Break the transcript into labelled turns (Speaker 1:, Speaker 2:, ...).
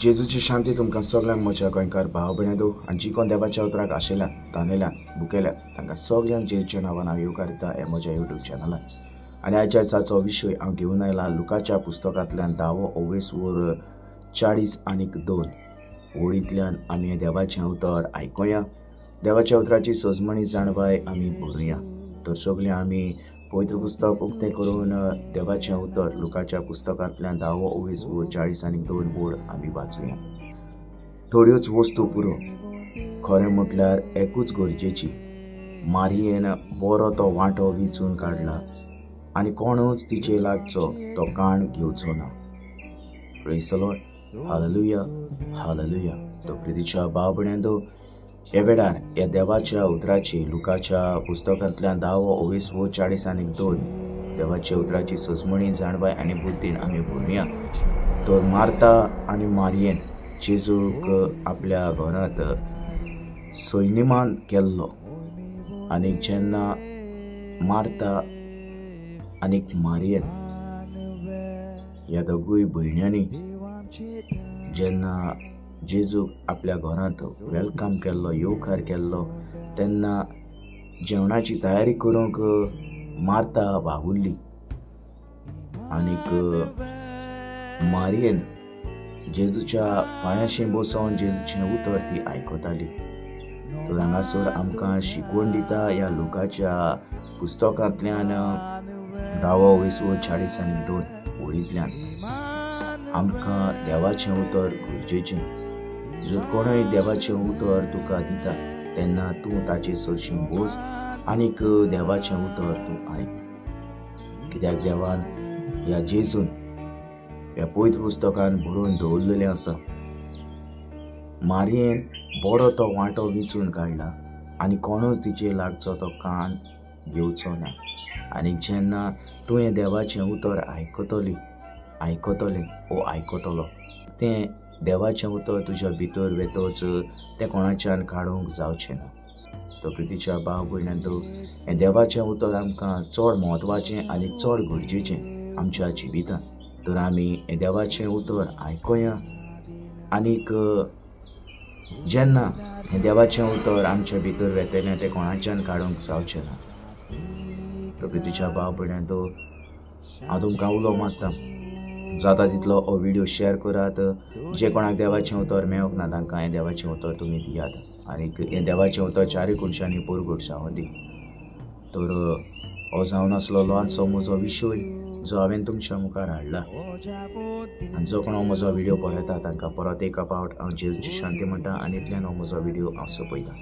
Speaker 1: जेजूची शांती तुमकां सगळ्यांक म्हज्या गोंयकार भाव भयणींनो आनी जी कोण देवाच्या उतराक आशिल्ल्यान तानेल्यान भुकेल्यान तांकां सगळ्यांक जेजूच्या नांवान हांव येवकार दिता हे म्हज्या यूट्यूब चॅनलान. आनी आयच्या दिसाचो विशय हांव घेवन आयला लुकाच्या पुस्तकांतल्यान 10 ओवेस 42 ओळींतल्यान आमी देवाचें उतर आयकुया, देवाच्या उतराची सजमणी जाणवाय आमी भरुया. तर सगळें आमी पवित्र पुस्तक उक्तें करून देवाचें उतर लुकाच्या पुस्तकांतल्यान 10 ओवेस 42 ओळ आमी वाचुया. थोड्योच वस्तू पुरो, खरें म्हटल्यार एकूच गरजेची. मारयेन बरो तो वांटो विचून काडला आनी कोणूच तिचे लागचो तो काण घेवचो ना. Praise the Lord, hallelujah, hallelujah. तो प्रितीच्या भाव भयणींनो, ह्या वेळार ह्या देवाच्या उतराची लुकाच्या पुस्तकांतल्यान 10 ओवेस 42 देवाच्या उतराची सजमणी जाणवाय आनी बुद्दीन आमी भरुया. तर मार्ता आनी मारयेन जेजूक आपल्या घरांत सैनिमान केल्लो आनी जेन्ना मार्ता आनी मारयेन ह्या दोगूय भयण्यांनी जेन्ना जेजूक आपल्या घरांत welcome केल्लो, येवकार केल्लो, तेन्ना जेवणाची तयारी करूंक मार्ता वावुरली आनीक मारयेन जेजूच्या पांयाशी बसोन जेजूचें उतर ती आयकताली. तर हांगासर आमकां शिकवण दिता ह्या लुकाच्या पुस्तकांतल्यान 10 ओवेस 42 ओळींतल्यान आमकां देवाचें उतर गरजेचें. जर कोणूय देवाचें उतर तुका दिता तेन्ना तूं ताचे सरशीं बस आनीक देवाचें उतर तूं आयक. कित्याक देवान ह्या जेजून ह्या पवित्र पुस्तकान बरोवन दवरलेलें आसा, मारयेन बरो तो वांटो विचून काडला आनी कोणूच तिचे लागचो तो कान घेवचो ना. आनी जेन्ना तूं हें देवाचें उतर आयकतली आयकतलें ओ आयकतलो, तें देवाचें उतर तुज्या भितर वेतोच तें कोणाच्यान काडूंक जावचें ना. तो प्रितीच्या भाव भयणींनो, हें देवाचें उतर आमकां चड म्हत्वाचें आनी चड गरजेचें आमच्या जिवितांत. तर आमी हें देवाचें उतर आयकुया आनीक जेन्ना हें देवाचें उतर आमच्या भितर वेतलें तें कोणाच्यान काडूंक जावचें ना. तो प्रितीच्या भाव भयणींनो, हांव तुमकां उलो मारता, जाता तितलो हो व्हिडियो शेअर करात. जे कोणाक देवाचें उतर मेळोंक ना तांकां हें देवाचें उतर तुमी दियात आनीक हें देवाचें उतर चारूय कोनशांनी परगट जावं दी. तर हो जावन आसलो ल्हानसो म्हजो विशय जो हांवें तुमच्या मुखार हाडला. आनी जो कोण हो म्हजो व्हिडियो पळयता तांकां परत एका फावट हांव जेजूची शांती म्हणटा आनी इतल्यान हो म्हजो व्हिडियो हांव सोंपयता.